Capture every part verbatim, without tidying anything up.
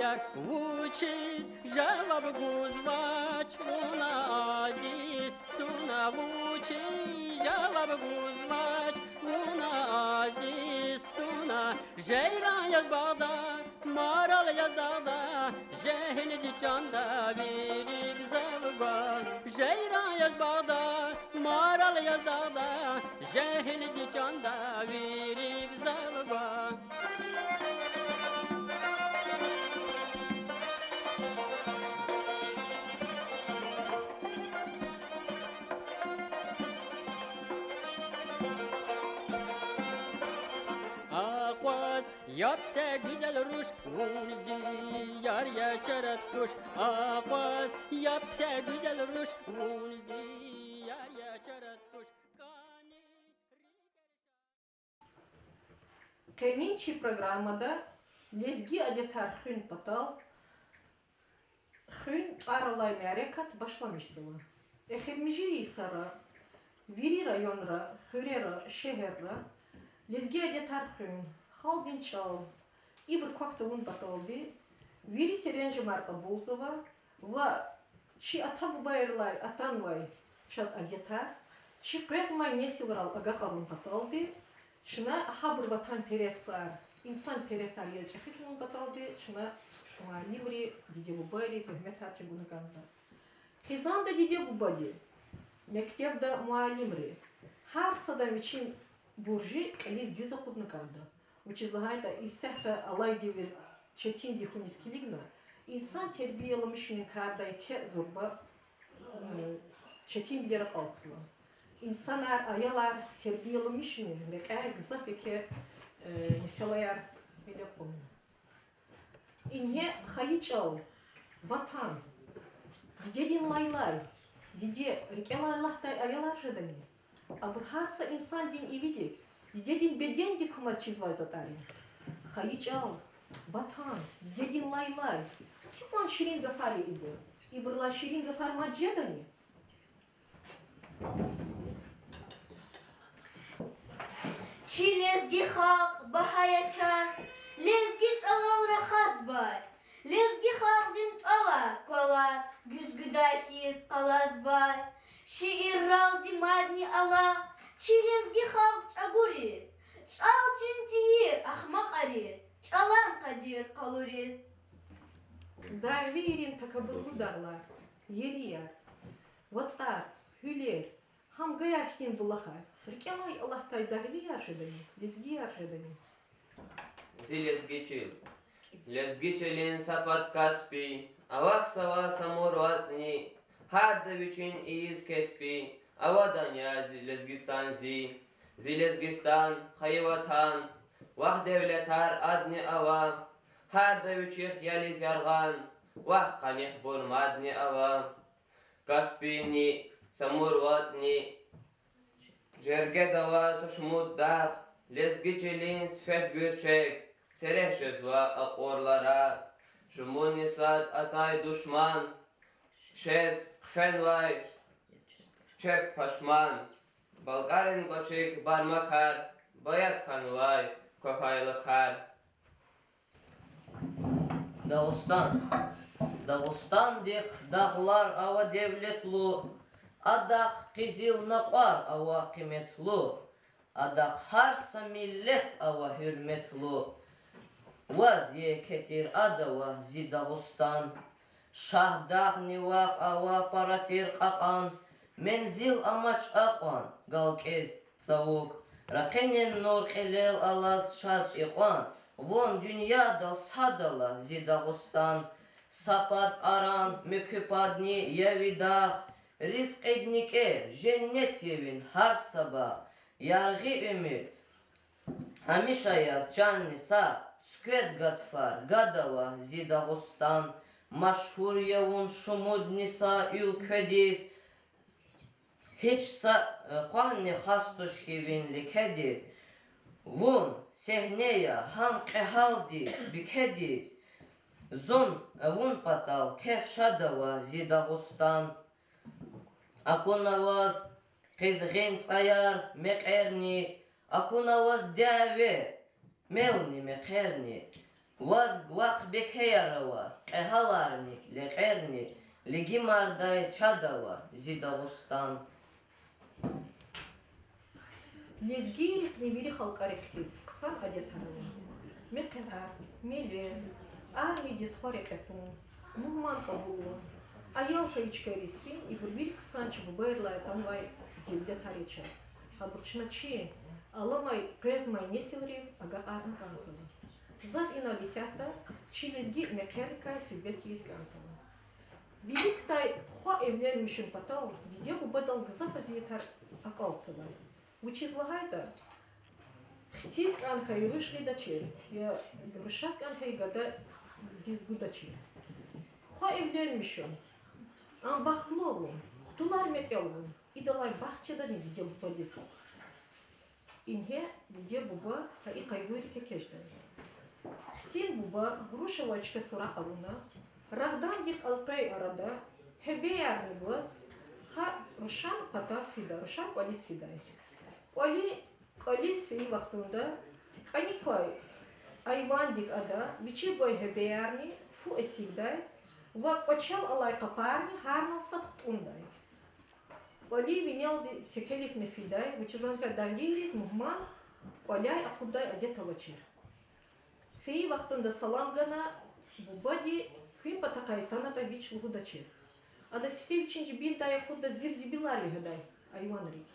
Яр, вучиз жаваб гузвач вуна, азиз суна, вучиз жаваб гузвач вуна, азиз суна? Жейран яз багъда, марал яз дагъда, жегьил зи чанда вири гзаф гва. Жейран яз багъда, марал яз дагъда, жегьил зи чанда вири гзаф гва. Акъваз яб це, гуьзел руш, вун зи яр я, чара туш. Акъваз яб це, гуьзел руш, вун зи яр я, чара туш. Къенин чи программада лезги адетар хуьн патал хуьн тӀвар алай мярекат башламишзава. Эхиримжи йисара вири районра, хуьрера, шегьерра лезги адетар хуьн, халкьдин чӀал, ибур квахь тавун паталди вири серенжемар кьабулзава ва чи ата-бубайрилай атанвай чаз адетар чи къвезмай несилрал агакьарун паталди, чна гьабур ватанпересар, инсанпересар яз чӀехи хьун паталди чна муаллимри, диде-бубайри зегьметар чӀугуна кӀанда. Хизанда диде-бубади, мектебда муаллимри, гьар садан вичин буржи кьилиз дуьз акъудна кӀанда. Вучиз лагьайтӀа исятда алай девир четинди хьуниз килигна, инсан тербияламишунин карда еке зурба, э, четинвилер акьалтзава. Инсанар, аялар тербияламишунин рекьяй гзаф еке, э, месэлаяр гъиле кьуна. Ингье хайи чӀал, ватан, дидедин лайлай, диде рикӀелай лагьдай аялар жедани? Абур гьар са инсандин ивидик, дидедин бедендик кумаз чизвай затӀар я. Хайи чӀал, ватан, дидедин лайлай. Гьикьван ширин гафар я ибур. Ибурулай ширин гафар мад жедани? Чи лезги халкь багьа я чаз, лезги чӀалал рахазвай, лезги халкьдин тӀвалар, квалар гуьзгуьдай хьиз къалазвай. Шиирралди мадни ала чи лезги халкь чӀагуриз, чӀал чин тийир ахмакьариз, чӀалан къадир къалуриз. Дагъвийрин такабурлу дагълар, ерияр, вацӀар, гьуьлер, гьамгаяр хьтин булахар, рикӀелай алатдай дагъвияр жедани, лезгияр жедани? Зи лезги чил. Лезги чилин са пад Каспи, авахьзава Самур вацӀни, гьарда вичин ийиз Каспи, авадан я зи Лезгистан зи. Зи Лезгистан, хайи ватан, вах девлетар адни ава, гьарда вичихъ ялиз яргъан, вах къанихбур мадни ава. Каспини, Самур вацӀни, жергеда ава са шумуд дагъ, лезги чилин сифет гуьрчег, сере жезва акьурлара, шумудни сад атай душман, чаз хъфенвай чеб пашман, балкӀарин кӀвачик Бармакар, баяд хьанвай квахьай лакар. Дагъустан. Дагъустандихъ дагълар ава девлетлу, адахъ къизил накьвар ава къиметлу, адахъ гьар са миллет ава гьуьрметлу. Ваз еке тир ад ава зи Дагъустан. Шагьдагъни вакъ ава пара тир кьакьан, мензил амач акьван галкӀиз цавук, ракъинин нур кьилел алаз шад икьван, вун дуьньядал сад ала, зи Дагъустан. Са пад Аран, муькуь падни я ви дагъ, ризкьидни кӀев, женнет я ви гьар са багъ, яргъи уьмуьр гьамиша яз чанни сагъ, цуьквед гатфар гада ава зи Дагъустан. Машгьур я вун шумудни са уьлкведиз, гьич са, э, къванни хас туш хьи ви лекедиз. Вун сегьне я гьам кьегьалдиз, бикедиз. Зун, э, вун патал кеф-шад ава зи Дагъустан. Акуна ваз къизгъин цӀаяр, мекьерни, акуна ваз дяве, мелни мехъерни. Ваз вахъ бекеяр ава, кьегьаларни, лекьерни, лигимардай чад ава зи Дагъустан. Лезгийрихъни вири халкьарихъ хьиз хъсан адетар ава. Мехъерар, мелер, армиядиз хва рекье тун, мугьман кьабулун, аял хьайи чкайриз фин, ибур вири хъсан чи бубайрилай атанвай девлетар я чаз. Гьабур чна чи аламай, къвезмай несилрив агакьарна кӀанзава. Заз инал исятда чи лезги мехъеррикай суьгьбет ийиз кӀанзава. Виликдай хва эвленмишун патал диде-бубадал гзаф азиятар акьалтзавай. Вучиз лагьайтӀа, хциз кӀан хьайи руш гъидачир, я рушаз кӀан хьайи гададиз гудачир. Хва эвленмишун, ам бахтлу авун, хтулар метӀе авун, идалай бахт жедани диде-бубадиз? Ингье диде-буба гьа и къайгъуйрик экечӀдай. Хцин буба руш авай чка суракь авуна, рагдандихъ элкъвей арада гьебеярни гваз гьа рушан патав фида, рушан кӀвализ фидай. КӀвали, кӀвализ фейи вахтунда кӀаник квай айвандик ада вичи гвай гьебеярни фу эцигдай ва кӀвачел алай къапарни гьарнал сад хтӀундай. КӀвали винелди текелифна фидай, вучиз лагьайтӀа дагъдийриз мугьман кӀваляй акъуддай адет авачир. Фейи вахтунда салам гана, бубади хуьн патахъай атанатӀа вич лугьудачир. Ада сифте вичин жибиндай акъудна зир-зибилар вегьедай айванрик.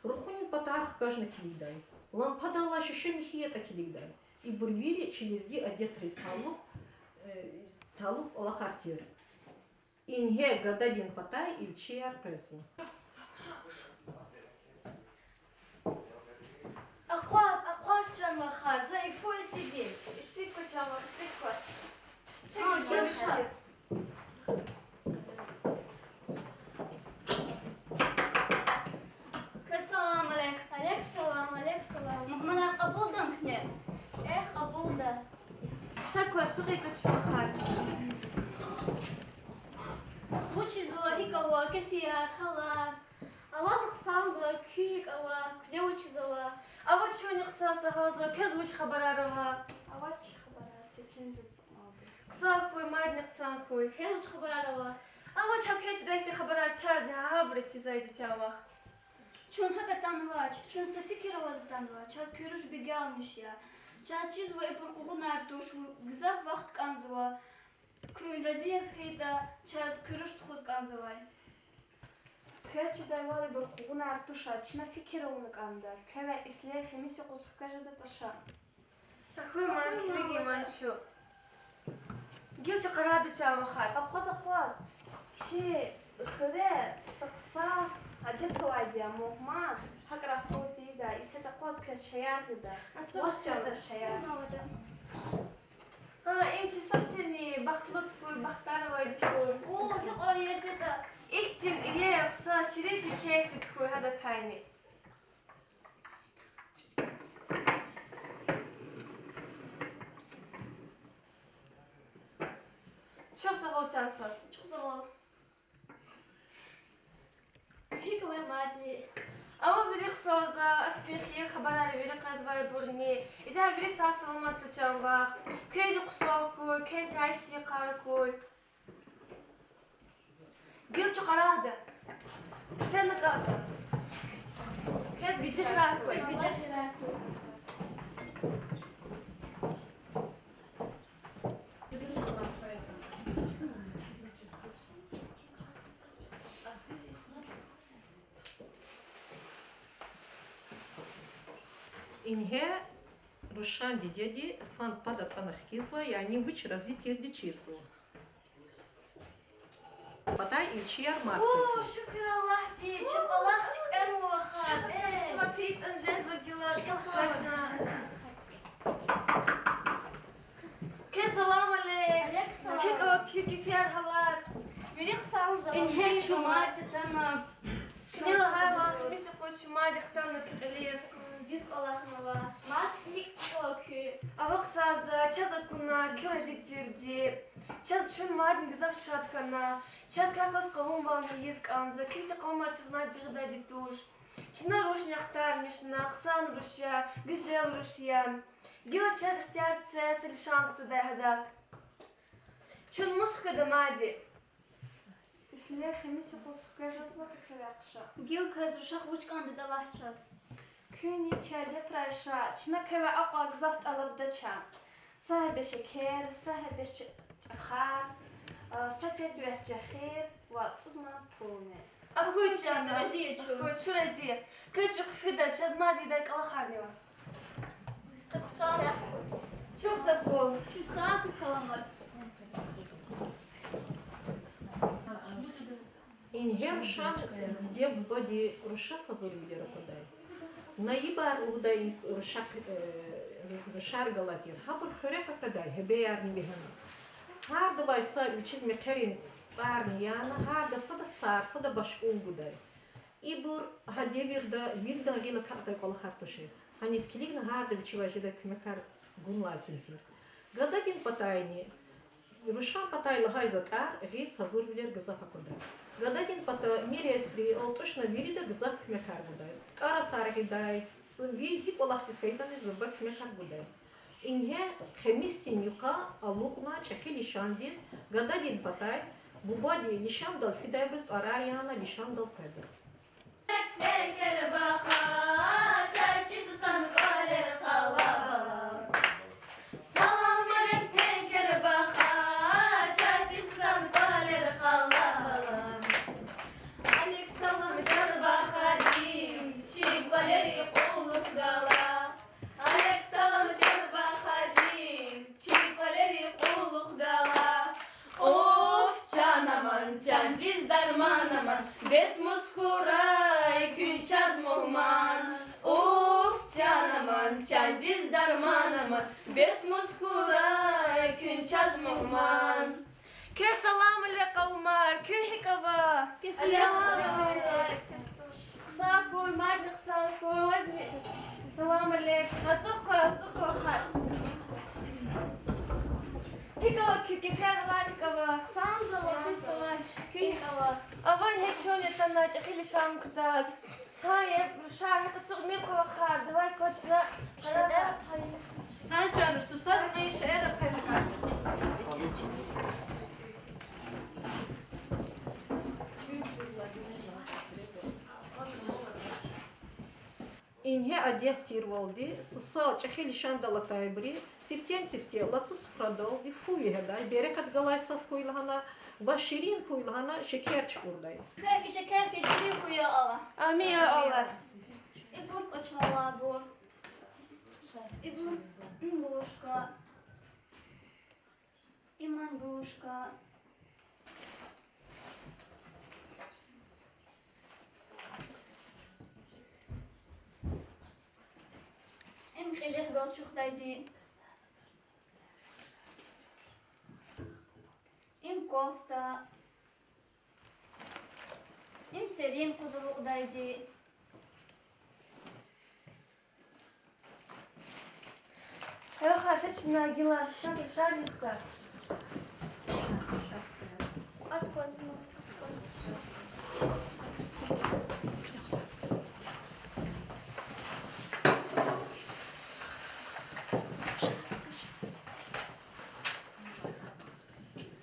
Рухунин патар хкажна килигдай. Лампадалай шуьше михьи ятӀа килигдай. Ибур вири чи лезги адетриз талукь, э, талукь кӀвалахар тир. Ингье гададин патай илчияр къвезва. Акъваз, акъваз, чан вахар, за ифу эцигин. Эциг ква, чан вах, эциг ква. Чан, гел ша. Салам алейк. Алейк салам, алейк салам. Мугьманар кьабулдани куьне? Эхь, кьабулда. Ша ква, ацукьи ква, чан вахар. Вучзава, гьикӀ ава, кефияр, гьалар? Авазва хъсанзава, куьн гьикӀ ава, куьне вучзава? Ава чунни хъсан, сагъалзава, квез вуч хабарар ава? Авач чи хабарар, секинзава, цукьмалда. Хъсан хьуй, мадни хъсан хьуй. Квез вуч хабарар ава? Авач гьа квез чидай хьтин хабарар, чазни гьабуруз чизвайди, чан вах. Чун гьакӀ атанвач, чун са фикир аваз атанва, чаз куь руш бегенмиш я. Чаз чизва ибур къугъунар туш, гзаф вахт кӀанзава. Куьн рази яз хьайитӀа, чаз куь руш тухуз кӀанзавай. Квез чидайвал ибур къугъунар туш, чна фикир авуна кӀанда. Квевай исле хемис юкъуз хкажадатӀа ша. Ахуй ман, килиг ман чу. Гил чу къарагъда, чан вахар. Акъваз, акъваз. Чи хуьре са хъсан адет авайди я, мугьман гьакӀ рахур тийида, исятда акъваз квез чаяр гъида. Ацукь, ваз чан чаяр. Гьа, им чи сусани, бахтлуди хьуй, бахтар авайди хьуй. О, гьикьван ердида. Ихьтин иер, хъсан, ширин шикердик хьуй гьадатайни. Чухсагъул, чан сус. Чухсагъул. ГьикӀ ава мадни? Ава вири хъсан за, ахьтин хийир хабарар вири къвезвайбурни. Изяй вири сагъ-саламат са, чан вах. Квевни хъсан хьуй, квезни гьахьтин йикъар хьуй. Гил чу къарагъда. Фена кӀанзава. Квез виже хийирар хьуй. Квез виже хийирар хьуй. Ингье рушан дидеди фан пад атӀана хкизва, яни вуч рази тирди чирзава. Патай илчияр марф ийизва. О, шукур Аллагьди, чи кӀвалах туькӀвенва вахар. Шукур, чан вах, фейитӀани жезва гила, кӀел хкажна. Квез салам алейк. Алейк салам. ГьикӀ ава куь кефияр, гьалар? Вири хъсан за. Ингье чун мад атана. Куьне лагьайвал, хемис юкъуз чун мад хтанва куь кьилиз. Дуьз кӀвалахнава. Мад, гьикӀ ава куьн? Ава хъсан за, чаз акуна куьн рази тирди. Чаз чун мадни гзаф шад хьана. Чаз квехъ галаз къавумвални ийиз кӀанзава. Куь хьтин къавумар чаз мад жагъидайди туш. Чна рушни ахтармишна, хъсан руш я, гуьзел руш я. Гила чаз ихтияр це са лишан кутадай гьадак. Чун мус хкведа мад? Исле хемис юкъуз хкве жезватӀа квевай хъша. Гила квез рушахъ вуч кӀандатӀа лагь чаз. Куьнни чи адетрай ша, чна квевай акьван гзаф тӀалабдача. Са гьабе шекер, са гьабе ч-, чӀахар, а, са четверть чехир ва цӀуд манат пулни. Акуй, чан, рази я чун. Акуй, чун рази я. Квез чухъ фида, чаз мад ийидай кӀвалахарни ава. Чухсагъул. Чухсагъул. Чухсагъул, саламат. Ингье рушан диде бубади рушаз гьазурвилер аквадай. Наибар лугьудай и рушахъ, э, рушар галай тир. Гьабур хуьре къекъведай, гьебеярни вегьена. Гьардавай са вичин мехъерин тӀварни яна, гьарда сада сар, сада башкӀул гудай. Ибур гьа девирда виридан гъил акакьдай кӀвалахар тушир. Гьаниз килигна гьарда вичивай жедай куьмекар гун лазим тир. Гададин патайни, рушан патай лагьай затӀар гъиз гьазурвилер гзаф аквадай. Гададин пата миресри, алтӀушна вирида гзаф куьмекар гудай. КӀарасар гъидай, цӀи-, вири гьи кӀвалахдиз хьайитӀани зурба куьмекар гудай. Ингье хемисдин юкъа алукьна чӀехи лишандиз гададин патай, бубади лишандал фидайбуруз тӀварар яна лишандал къведа. Пекер баха, чаз чи сусан кӀвалер къалабала. Салам алейк, пекер баха, чаз чи сусан кӀвалер къалабала. Алейк салам, чан бахадин, чи кӀвалери кьулухъ гала. Алейк салам, чан бахадин, чи кӀвалери кьулухъ гала. Уф, чан аман, чандиз дарман аман, бес мус хьурай куьн чаз мугьман. Уф, чан аман, чандиз дарман аман, бес мус хьурай куьн чаз мугьман. Квез салам алейк, къавумар, куьн гьикӀ ава? Салам алейк. Хъсан хьуй, мадни хъсан хьуй, мадни. Салам алейк. Ацукь кван, ацукь кван хьи. ГьикӀ ава куь кеферар, гьикӀ ава? Салам, салам, салам. Куьн гьикӀ ава? Авани гьич чун атана чӀехи лишан кутаз. Гьа, я, рушар, гьакӀ ацукь, мир кван вахар, давай кван чна. Гьа, чан, рушар, сусаз кьван шейэр ахъайна кӀанда. Ингье адет тирвалди, сусал чӀехи лишандал атайбуру сифтени-сифте лацу суфрадалди фу вегьедай, берекат галай саз хьуй лагьана ва ширин хьуй лагьана шекер чукӀурдай. Квевай шекер хьиз ширин хьуй, я Аллагь. Амин, я Аллагь. Ибур кӀвачалайбур. Ибур, им булушка. Им булушка. Им кьилихъ галчухдайди. Им кофта. Им серин къузулукьдайди. Эва, хашачна гила сад шарикда.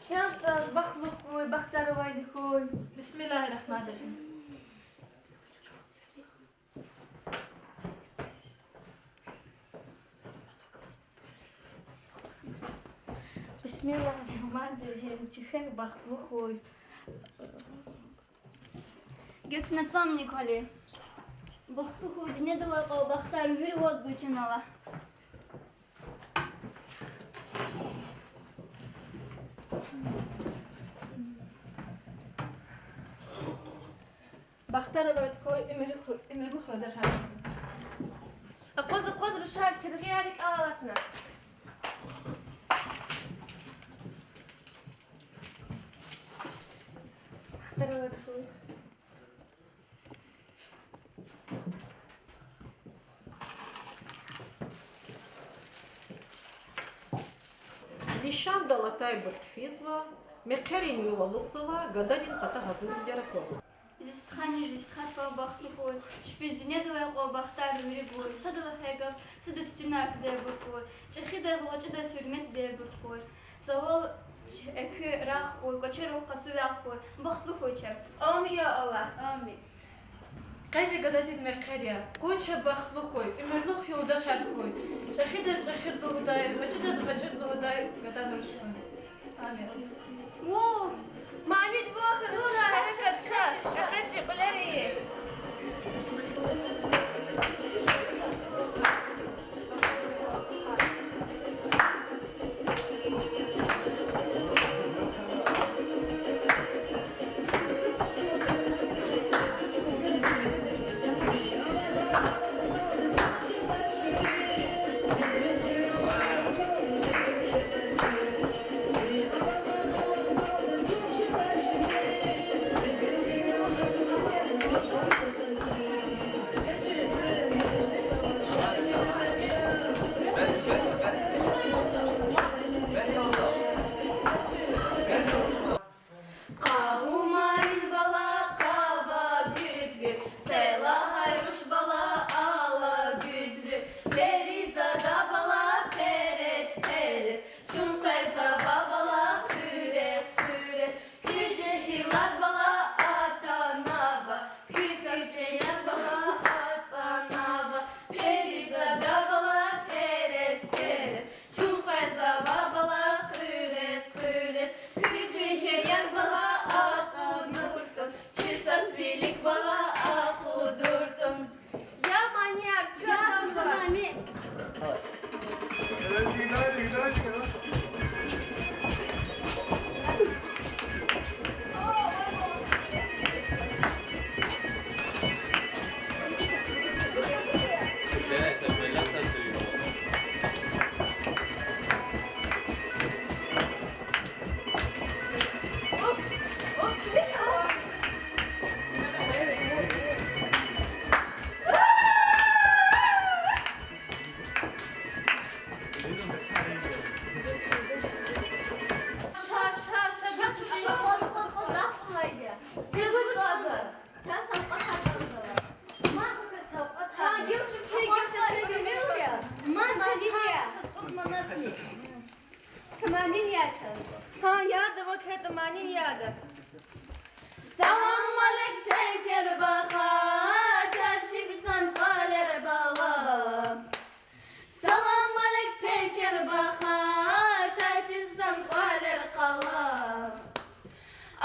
Чан сагъ, бахтлу хьуй, бахтар авайди хьуй. Бисмиллагьир рагьманир рагьим. Бисмиллагьир рагьманир рагьим. Чухер бахтлу хьуй. Гила чна цамни квали. Бахтлу хьуй, дуьньядал кьван бахтар вири вад гуй чна, Аллагь. Бахтар авайди хьуй, уьмуьрлу хьуй, уьмуьрлу хьуй, дашар. Акъваз, акъваз, рушар, сиргъияр рикӀел алатна. Бахтар авайди хьуй. Лишандал атайбур хъфизва, мехъерин югъ алукьзава, гададин пата гьазурвилер аквазва. Зи стха Гьаниз истхадвал бахтлу хьуй, чпиз дуьньядавай кьван бахтар вири гуй, садалай хьайи гаф, сада туьтуьнар фидайбур хьуй, чӀехидаз, гъвечӀидаз гьуьрмет фидайбур хьуй. Цавал, экуь рагъ хьуй, кӀвачерал къацу вегь хьуй, бахтлу хьуй чеб. Амин, я Аллагь. Амин. Къе зи гададин мехъер я, къуй чеб бахтлу хьуй, уьмуьрлух юлдашар хьуй, чӀехидаз чӀехид лугьудай, гъвечӀидаз гъвечӀид лугьудай гадани руш хьуй. Амин. Манидин ван хьана ша, гьерекат ша, экъечӀ и кьуьлер ийин. Къавумарин бала къава гуьзлуь, це лагьай руш бала ала гуьзлуь, перизада бала перез-перез, чун къвезава бала хъуьрез-хъуьрез, чижин хьилар бала атанва, куьз куьз шейэр бала ацӀанва, перизада бала перез-перез, чун къвезава бала хъуьрез-хъуьрез, куьз куьз шейэр бала акъудуртӀун, чи саз вилик бала акъудуртӀун. Я манияр, чу атанва. Гьа, яда, вакай таманин яда. Салам алейк, пекер баха, чаз чиз хьан кӀвалер бала. Салам алейк, пекер баха, чаз чиз хьан кӀвалер къала.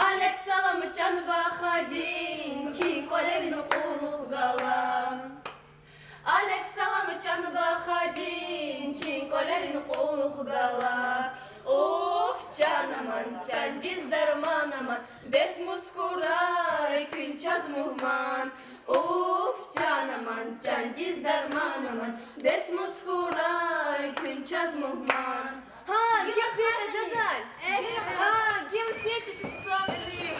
Алейк салам, чан бахадин, чи кӀвалерин кьулухъ гала. Алейк салам, чан бахадин, чи кӀвалерин кьулухъ гала. Уф, чан аман, чандиз дарман аман, бес мус хьурай куьн чаз мугьман. Уф, чан аман, чандиз дарман аман, бес мус хьурай куьн чаз мугьман. Гьа, гила фейи жедай. Гьа, гила фейи чаз сагъ хьуй.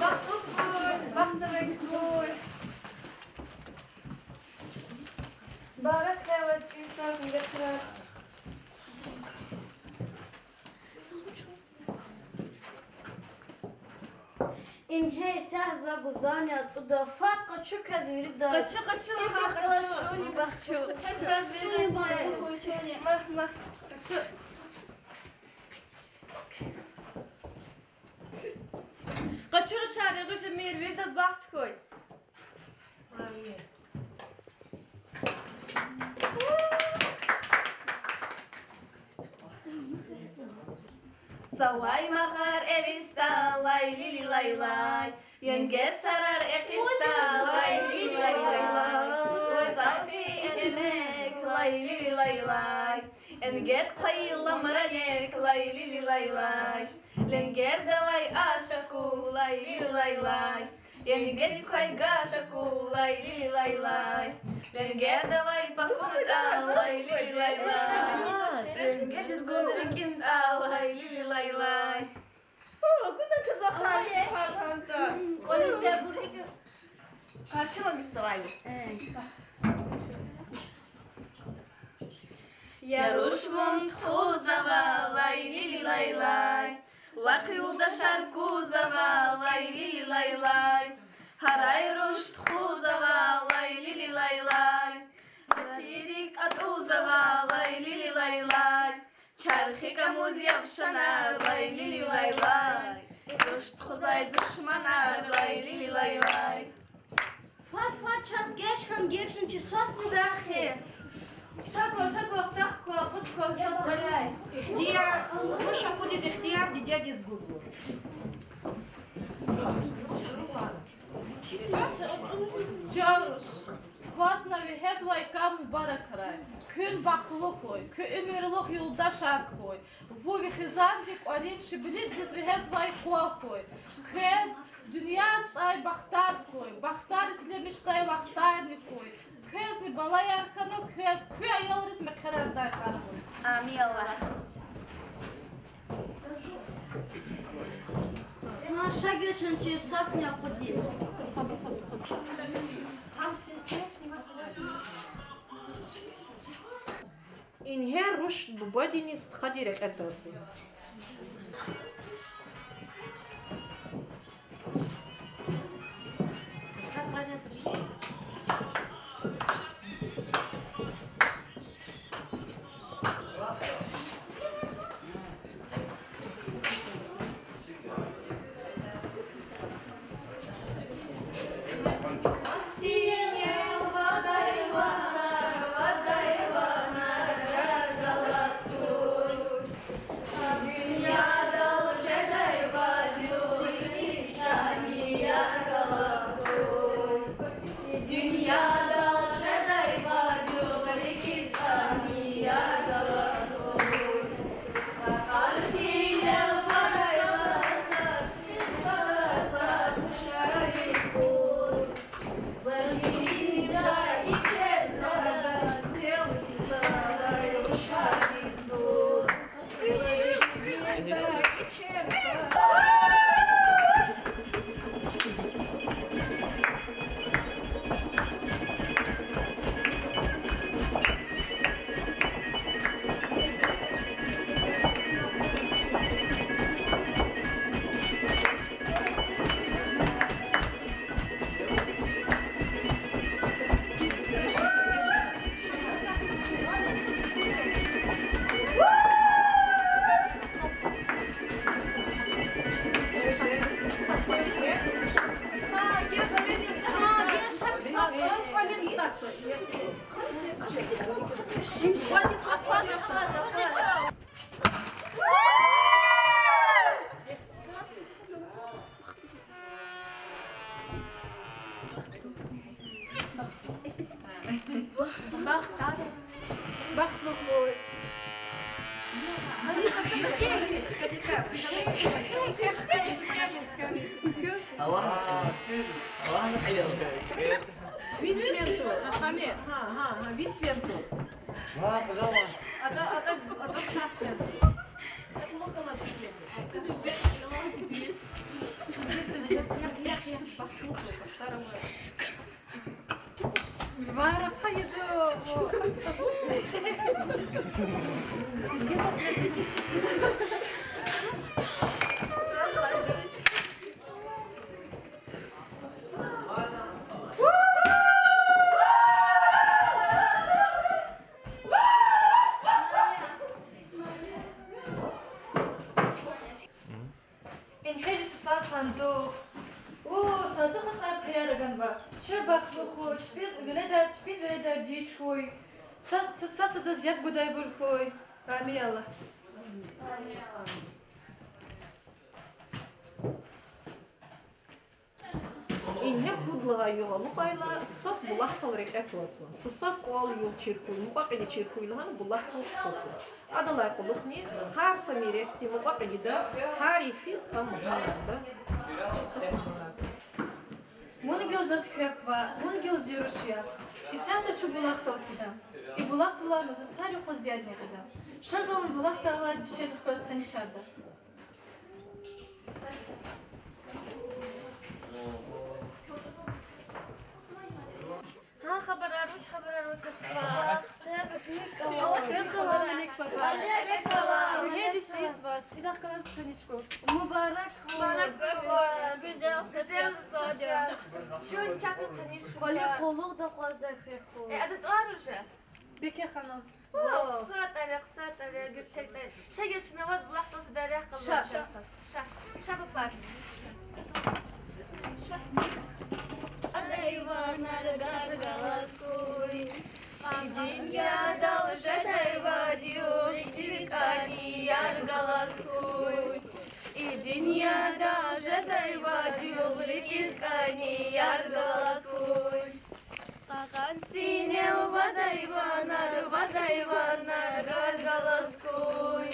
Бахтлу хьуй, бахтавар хьуй. Барак хьуй, ваз куьн сагъ, миллетрар. Ингье, исягъ за гузани атӀуда, фад къачу квез виридаз. Къачу, къачу, ва къачу. Галачуни бахчу. Къачу квез виридаз. Чуни бахту хьуй, чуни. Ма, ма, къачу. Къачу рушари, гъуьжумир, виридаз бахт хьуй. Завай магъар эвиста, лай лили лай лай. Енгет сарар экъиста, лай лили лай лай. Вацӏал фи экъемек, лай лили лай лай. Енгет хъвайи ламранек, лай лили лай лай. Ленгердавай ашакьу, лай лили лай лай. Енгет квай гашакьу, лай лили лай лай. Ленгердавай пакутӏа, лай лили лай лай. Енгет згун рикӏин тӏа, лай лили лай лай. О, гуда квез вахар чпагъанта. Къаршиламишзавайди. Я руш вун тухузава, лай лили лай лай. Вахъ юлдашар кузава, лай лили лай лай. Гьарай руш тухузава, лай лили лай лай. Чирик атӏузава, лай лили лай лай. Чархи кӏамуз явшанар, лай лили лай лай. Руш тухузвай душманар, лай лили лай лай. Фад, фад, чаз геж хьана, гишин чи сасни. Дахи. Шако, шако, хтахко, акъудко, сас валяй. Ихтияр, руш акъудиз ихтияр дидедиз гузва. Чан руш, вазни вегьезвай кам мубаракрай. Куьн бахтлу хьуй, куь уьмуьрлух юлдашар хьуй. Вун ви хизанди кӏвалин шибилидиз вегьезвай къван хьуй. Квез дуьнья цӏай бахтар хьуй, бахтар ишлемишдай вахтарни хьуй. Квезни балаяр хьана, квез куь аялриз мехъерардай кар хьуй. Амин, Аллагь. Ма, ша гишин чи сасни акъуди. Ингье руш бубадини стхадини рекье тазва. Бахтар. Бахтлу хьуй. Висвен тур. Гьа, гьа, гьа, висвен тур. Ада, ада, ада часвен тур. Варапа еду. Ингье зи сусан сандух. О, сандух ацӏай паяр ганва. Чеб бахтлу хьуй, чпиз веледар, чпин веледар дич хьуй. Са, са, са садаз яб гудайбур хьуй. Амин, Аллагь. Ингье пуд лагьай югъ алукьайла, сус булахдал рекье квазва. Сусаз кӀвал-югъ чир хьуй, мукьва-кьили чир хьуй лагьана булахдал хъфазва. Адалай кьулухъни гьар са миресди, мукьва-кьилида гьар йифиз ам гъанва. Чи сус гъанва. Вун гила заз квек ква, вун гила зи руш я. Исятда чун булахдал фида. И булахдилай заз гьар юкъуз ядни гъида. Ша за вун булахдилай дишегьли хкваз танишарда. Гьа, хабарар, вуч хабарар, вуч хабарар? Салам алейкум, папа. Алейкум салам. Гьеди циз ваз, идахъ галаз таниш хьухь. Мубарак. Мубарак, папа. Гуьзел, гуьзел сусад я. Чун чахъ таниш хьухь. Къвале къуллугъда акъваздай хьухь. Э, ада тӀвар вуж я? Бекеханум. О, хъсан тӀвар я, хъсан тӀвар я, гуьрчег тӀвар я. Ша гила чна ваз булахдал фидай рехъ галаз. Ша. Ша, папа. Адай ванар гар галаз хьуй, и дуьньядал жедай вад югъ рикӀиз кӀани яр галаз хьуй. И дуьньядал жедай вад югъ рикӀиз кӀани яр галаз хьуй. Кьакьан синел вадай ванар, вадай ванар гар галаз хьуй.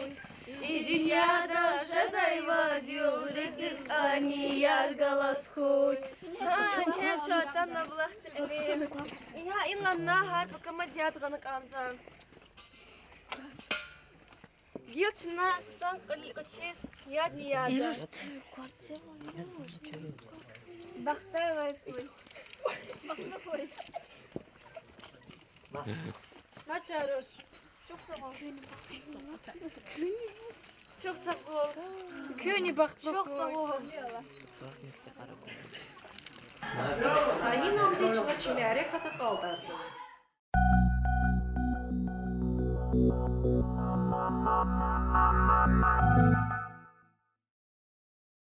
И дуьньядал жедай вад югъ рикӀиз кӀани яр галаз хьуй. Гьа, гьа, чатана булахди кьиле. Я, инлай на гьар пакамаз яд гъана кӀанзава. Гила чна сусан кӀвале квачиз ядни яда. Бахтавай хьуй. Ма чаруш. Чухсагъул. Чухсагъул. Куьнни бахтлу хьуй. Гьа инал чна чилер акъатна кӀалтӀарзава.